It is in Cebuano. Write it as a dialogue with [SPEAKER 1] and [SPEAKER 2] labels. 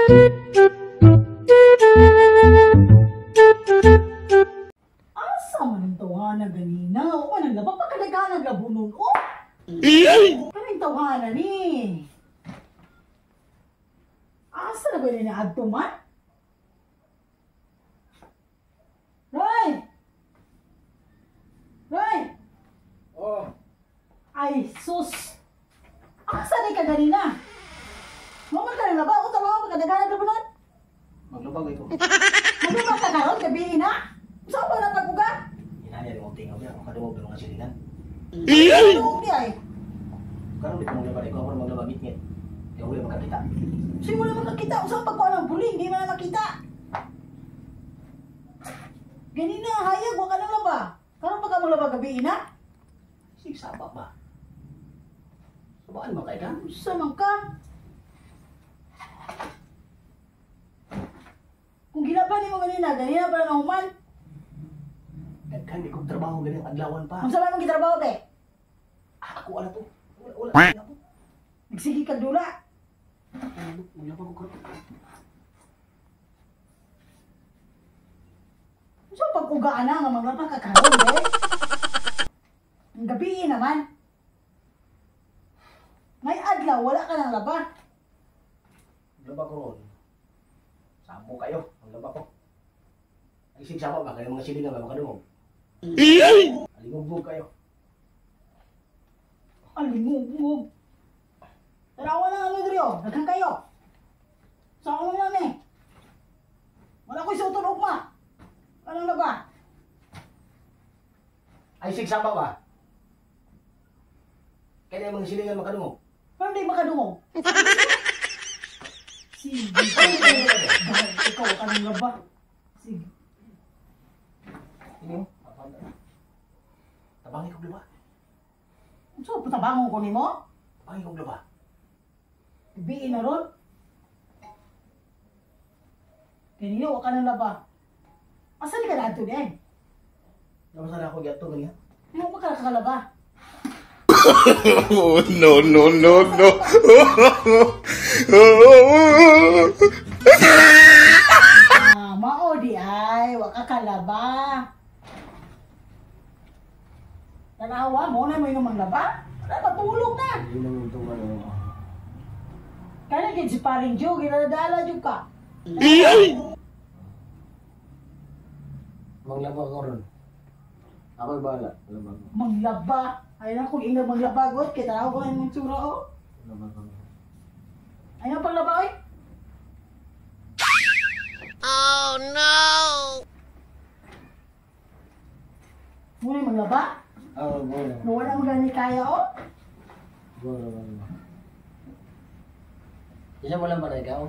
[SPEAKER 1] Asa man ang tawhana ganina? O man ang laba, pagkadaghan ang labo nun, oh! Kanang tawhana ni? Asa na ba ni adto man? Roy! Roy!
[SPEAKER 2] Oh,
[SPEAKER 1] Ay, sus! Asa ni ka ganina? Mo man ka ng laba, o tama pagkadaghan ang labo nun?
[SPEAKER 2] Maglubag ito.
[SPEAKER 1] Maglaba ka karon gabi na? Saan ba na pag-uga?
[SPEAKER 2] Inani rin mong tingaw niya kung kadungog ng mga silingan.
[SPEAKER 1] Ano di ay?
[SPEAKER 2] Karon di ko maglaba, ikaw ako na maglaba ngit-ngit. Ikaw wala makakita.
[SPEAKER 1] Sige mo na makakita. Usang pagkuha ng buling, di mo na makita. Ganina, hayag, wa ka nang laba. Karon pa ka maglaba gabi na?
[SPEAKER 2] Sig saba ba? Sabaan man kay ka?
[SPEAKER 1] Unsa man ka? Kung gilaba nimo ganina, ganina pa na human.
[SPEAKER 2] Daghan di kong trabaho ganyan adlawan pa.
[SPEAKER 1] Unsa man mong gitrabaho te?
[SPEAKER 2] Ah, ako ala to. Wala wala wala po.
[SPEAKER 1] Nagsige kag dula.
[SPEAKER 2] Maglaba ko karon.
[SPEAKER 1] Unsa pag-ugaan na nga maglaba ka karon, be? Ang gabi naman. May adlaw, wala ka nang laba.
[SPEAKER 2] Maglaba ko ron. Sabo kayo, maglaba ko. Ay sig saba ba kayo mga silingan ba makadungog? Alingugbog kayo.
[SPEAKER 1] Alingugug. Tarawa na kami diri oh. Daghan kayo. Sa ako lang eh. Wala ko'y suoton ugma. Anong laba?
[SPEAKER 2] Ay sig saba ba? Kaya mga silingan makadungog.
[SPEAKER 1] Parang di makadungog. Sige. Dahil ikaw ka ng laba. Sige.
[SPEAKER 2] Ini mo. Tabangi kog laba.
[SPEAKER 1] So, patabangon ko nimo?
[SPEAKER 2] Tabangi kog laba.
[SPEAKER 1] Ibiin na ron. Kanina, wa ka ng laba. Asa ni ka na ato din?
[SPEAKER 2] Naman sana ako giadto ganyan.
[SPEAKER 1] Ano ba ka nakakalaba?
[SPEAKER 3] Oh, no, no, no, no.
[SPEAKER 1] Ah, mao di ay, wa ka kalaba. Tanawa mo na mo yung laba. Wala, matulog na.
[SPEAKER 2] Yun ang itong ano.
[SPEAKER 1] Kaya gid si paring Joe, ginadala jud ka.
[SPEAKER 2] Manglaba ko ron. Ako'y bahala. Laba ko.
[SPEAKER 1] Manglaba. Ay na kung ingag manglaba god kay tanaw ko imong tsura oh.
[SPEAKER 2] Laba ko.
[SPEAKER 1] Ay ang panglaba oy.
[SPEAKER 4] Oh no!
[SPEAKER 1] Muna yung manglaba.
[SPEAKER 2] Oo, go na.
[SPEAKER 1] No wala mo gani kaya oh.
[SPEAKER 2] Go na, go na. Isa mo lang ba na ikaw?